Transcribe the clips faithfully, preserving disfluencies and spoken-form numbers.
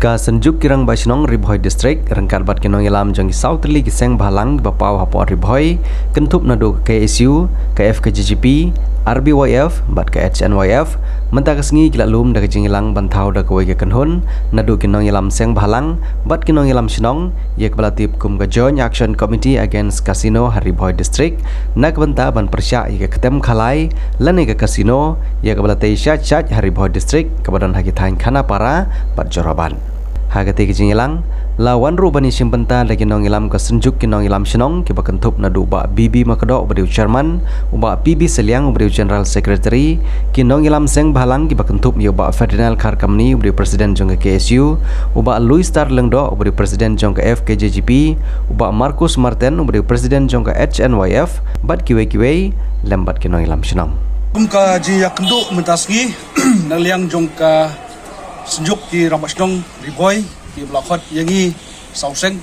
Ka Synjuk ki Rangbah Shnong Ri Bhoi District ryngkat bad ki nongïalam jong ki saw tylli ki seng bhalang kiba paw hapoh Ri Bhoi, kynthup naduh ka K S U, ka F K J G P, R B Y F bad ka H N Y F, mynta ka sngi ki la lum da ka jingïalang ban thaw da kawei ka kynhun naduh ki nongïalam seng bhalang bad ki nongïalam shnong, ïa kaba la tip kum ka Joint Action Committee Against Casino ha Ri Bhoi District, na ka bynta ban pyrshah ïa ka ktem khalai lane ka casino, ïa kaba la tei shait shait ha Ri Bhoi District, kaba don ha ki thaiñ Khanapara bad Jorabat. Ha katei ka jingïalang la wan ruh ban ïashim bynta da ki nongïalam ka Synjuk ki Nongïalam Shnong, kiba kynthup naduh u Bah B B Makdoh uba dei u Chairman, u Bah P B Sylliang uba dei u General Secretary, ki nongïalam seng bhalang kiba kynthup ïa u Bah Ferdinand Kharkamni uba dei u President jong ka K S U, u Bah Louis Star Lyngdoh uba dei u President jong ka F K J G P, u Bah Marcus Martin uba dei u President jong ka H N Y F, bad kiwei kiwei lem bad ki nongïalam shnong. Kum ka jingïakynduh mynta sngi na liang jong ka Synjuk ki Rangbah Shnong Ri Bhoi, kiba la khot ïa ngi saw seng,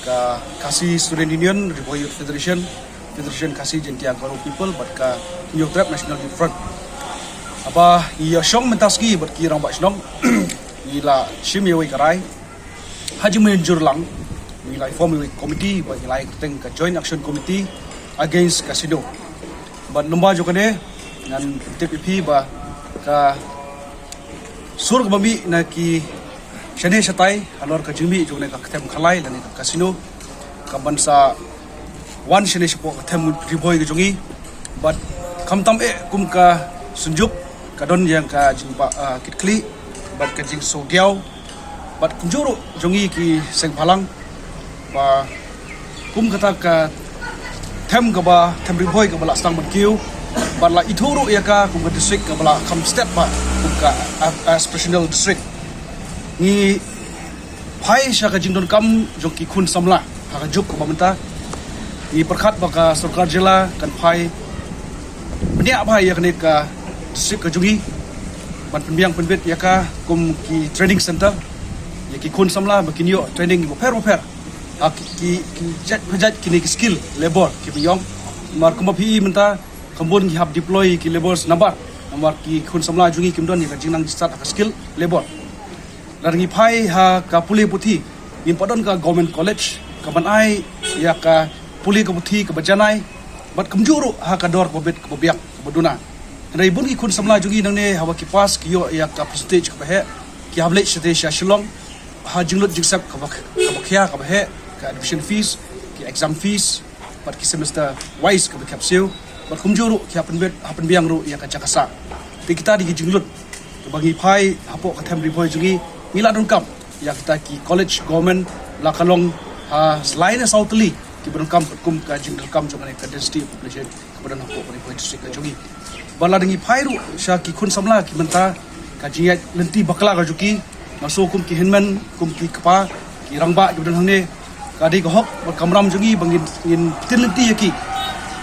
ka Khasi Student Union, Ri Bhoi Youth Federation, Federation Khasi Jaintia Garo People bad ka Hynñiewtrep National Youth Front. Haba ngi ïashong mynta sngi bad ki rangbah shnong, ngi la shim ïa wei ka rai. Ha jingmynjur lang ngi la form ïa wei ka committee bad ngi la ai kyrteng ka Joint Action Committee Against Casino. Bad lyngba jong kane ngan tip ïa phi ba ka sur kaba mih na ki shane shatai halor ka jingmih jong kane ka ktem khalai lane ka casino, ka ban sa wan shane shapoh ka ktem Ri Bhoi ka jong ngi. Bad khamtam eh kum ka Synjuk ka don ïa ka jingbah, ah, kitkhlieh bad ka jingsngewdiaw bad kumjuh ruh jong ngi ki seng bhalang. Ba kum kata ka ktem kaba, ktem Ri Bhoi kaba la sdang ban kiew bad la ithuh ruh ïa ka kum ka district kaba la kham stet ba kum ka, ah, ah, aspirational district. Ngi phai sha ka jingdonkam jong ki khun samla ha ka juk kaba mynta. Ngi pyrkhat ba ka sorkar jylla kan phai bniah bha ïa kane ka district ka jong ngi ban pynbiang pynbit ïa ka kum ki training center ïa ki khun samla ba kin ïoh training bapher bapher ha ki, ki, ki jait pa jait kine ki skill labor kiba ïong. Namar kumba phi i mynta kham bun ngi hap deploy ki labours nabar namar ki khun samla jong ngi kim don ïa ka jingnang jingstad ha ka skill labor. Lada ngi phai ha ka pule puthi, ngim pat don ka government college ka ban ai ïa ka pule ka puthi kaba janai bad kumjuh ruh ha ka dor kaba bit kaba biang kaba duna. Hynrei bun ki khun samla jong ngi nangne haba ki pass ki ïoh ïa ka percentage kaba heh, ki hap leit shatei sha Shillong ha jinglut jingsep kaba, kaba khia kaba heh, ka admission fees, ki exam fees bad ki semester wise kaba ki hap siew bad kumjuh ruh ki hap pynbit, hap pynbiang ruh ïa ka jaka sah. Te kita dei ki jinglut kaba ngi phai hapoh ka ktem Ri Bhoi jong ngi, ngi la donkam ïa kita ki college government la ka long ha lai ne saw tylli kiba donkam kum ka jingdonkam jong kane ka density of population kaba don hapoh ka Ri Bhoi district ka jong ngi. Bad lada ngi phai ruh sha ki khun samla ki mynta, ka jingïaid lynti bakla ka jong ki, nga sngew kum ki hynmen, kum ki kpa, ki rangbah kiba don hangne, ka dei ka hok bad ka kamram jong ngi ba ngin, ngin pynlynti ïa ki,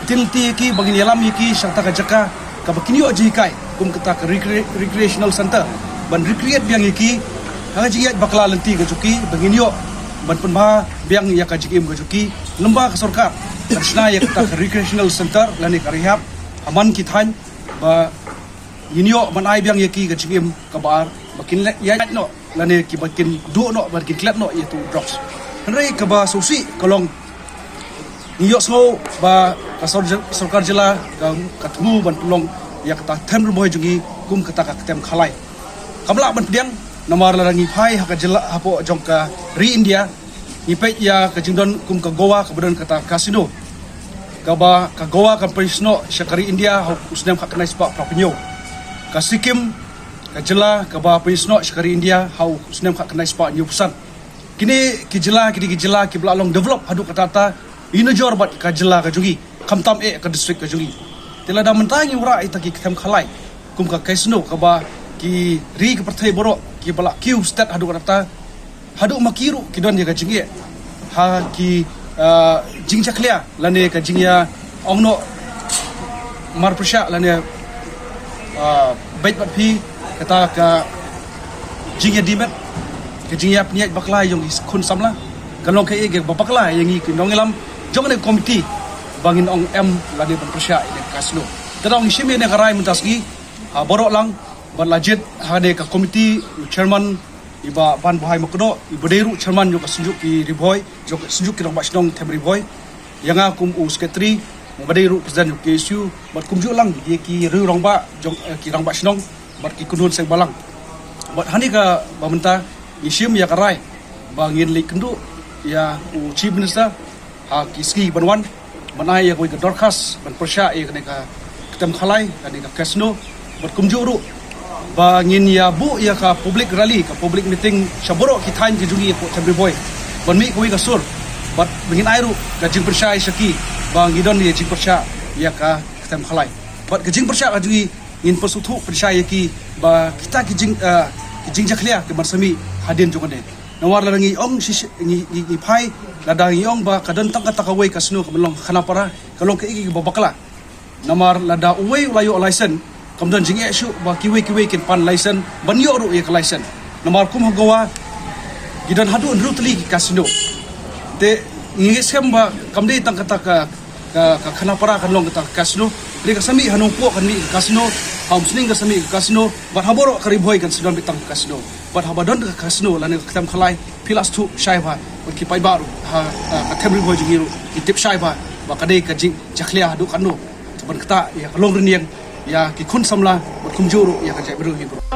pynlynti ïa ki ba ngin ïalam ïa ki sha kata ka jaka kaba kin ïoh jinghikai kum kata ka recre-, recreational center ban recreate biang ïa ki ha ka jingïaid bakla lynti ka jong ki, ba ngin ïoh ban pynbha biang ïa ka jingim ka jong ki. Lyngba ka sorkar kan shna ïa kata ka recreational center lane ka rehab ha man ki thaiñ ba ngin ïoh ban ai biang ïa ki ka jingim kaba ar, ba kin leh ïaid noh lane kiba kin duh noh, ba kin klet noh ïa tu drugs. Hynrei kaba sngewsih ka long ngi ïohsngew ba ka sor-, sorkar jylla ka, ka thmu ban pynlong ïa kata ktem Ri Bhoi jong ngi kum kata ka ktem khalai. Kam lah ban pdiang namar lada ngi phai ha ka jylla hapoh jong ka ri India, ngi peit ïa ka jingdon kum ka Goa kaba don kata casino, kaba ka Goa kan pynsnoh sha ka ri India ha u snem khatkhyndai spah phra phew hynñiew. Ka Sikkim, ka jylla kaba pynsnoh sha ka ri India ha u snem khatkhyndai spah hynñiew phew san. Kine ki jylla, kine ki jylla kiba la long develop haduh katta katta, ïa nujor bad ka jylla ka jong ngi, khamtam eh ka district ka jong ngi. Te lada mynta ngi wanrah ïa kita ki ktem khalai kum ka casino, kaba ki ri ka pyrthei baroh kiba la kiew stet haduh katta katta, haduh ma ki ruh ki don ïa ka jingeh ha ki, ah, jingjakhlia lane ka jingïa ong noh mar pyrshah lane, ah, beit bad phi kata ka jingïadei met, ka jingïapynïaid bakla jong ki khun samla. Kan long kaei kaba bakla ïa ngi ki nongïalam jong kane ka committee ba ngin ong em lane ban pyrshah ïa ka casino. Te ngi shim ïa kane ka rai mynta sngi ha baroh lang bad la jied ha kane ka committee, chairman i Bah Banbhai Makdoh, i ba dei ruh chairman jong ka Synjuk ki Ri Bhoi, jong ka Synjuk ki Rangbah Shnong Them Ri Bhoi, ïa nga kum u secretary, ba dei ruh president jong ka K S U, bad kumjuh lang ïa ki riew rangbah jong, eh, ki rangbah shnong, bad ki kynhun seng balang. Bad ha kane kaba mynta ngi shim ïa ka rai ba ngin leit kynduh ïa u Chief Minister ha ki sngi ban wan, ban ai ïa kawei ka dorkhas ban pyrshah ïa kane ka kthem khalai, kane ka casino, bad kumjuh ruh ba ngin ïa buh ïa ka public rally, ka public meeting sha baroh ki thaiñ ka jong ngi hapoh Them Ri Bhoi, ban mih kawei ka sur, bad ba ngin ai ruh ka jingpyrshah sha ki ba ngi don ïa jingpyrshah ïa ka kthem khalai. Bad ka jingpyrshah ka jong ngi, ngin pynsngewthuh pyrshah ïa ki ba kita ki jing, eh, ki jingjakhlia ki ban sa mih hadien jong kane. Namar lada ngi ong shi, shi, ngi, ngi, ngi phai, lada ngi ong ba ka don tang kata kawei ka casino ka ban long Khanapara, ka long kaei kaei kaba bakla. Namar lada uwei u la ïoh license, kam don jingeh shuh ba kiwei kiwei kin pan license, ban ïoh ruh ïa ka license. Namar kum ha Goa, ki don haduh hynriew tylli ki casino. Te ngi ngeit skhem ba kam dei tang kata ka, ka, ka Khanapara kan long kata ka casino. Hynrei ka sa mih ha Nongpoh kan mih ka casino, ha Umsning ka sa mih ka casino, bad ha baroh ka Ri Bhoi kan sa don beit tang ka casino. Bad haba don ka casino lane ka kthem khalai, phi la sngewthuh shai bha, bad ki paidbah ruh ha, ha ka Them Ri Bhoi jong ngi ruh ki tip shai bha ba ka dei ka jingjakhlia haduh katno, ban ktah ïa ka longrynïeng ïa ki khun samla, bad kumjuh ruh ïa ka jaitbynriew hi baroh.